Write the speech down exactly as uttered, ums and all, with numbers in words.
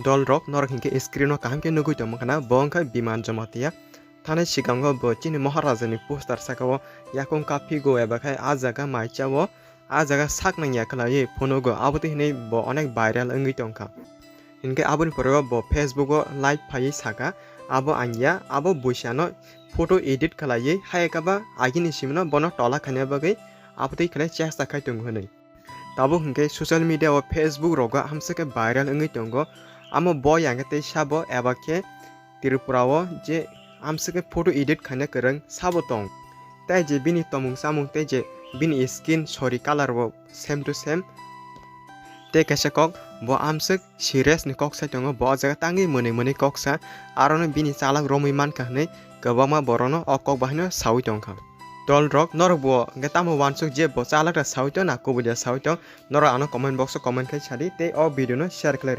Dol rok, norok hinkhe screen o kaham khe nugwi tongma khana, bo wngkha Biman Jamatia. Thani sikango bo chini Maharaja ni poster saka o yakung kaphigo eba khai ah jaga mai cha o, ah jaga sak nang ya khlaiwi phunugo, abo twi hinwi bo onek viral wngwi tongkha. Hinkhe aboni pore o bo Facebook o live phaiwi saka, abo ang ya, abo buisano photo edit khlaiwi hayakaba agini simino bono tola khaina bagwi abo twi khlai chesta khai tongo hinwi. Tabuk hinkhe social media o Facebook rogo hamswk khe viral wngwi tongo. Amo bo yang khe tei sabo eba khe Tripura o je hamswk khe photo edit khaina kwrwng sabo tong. Tei je bini tomung chamung tei je bini skin, sorry, color bo same to same. Tei kaisa kok bo hamswk serious ni kok sai tongo, bo o jaga tangwi mwnwi mwnwi kok sa, aro no bini chalak romwi mankha hinwi kwbangma borok no o kok bahai no sawi tongkha. Dol rok, norok bo hwnkhe tamo uansuk je bo chalak da sawi tong na kubui da sawi tong, norok ano comment box o comment khai sadi tei o video no share khlai rw.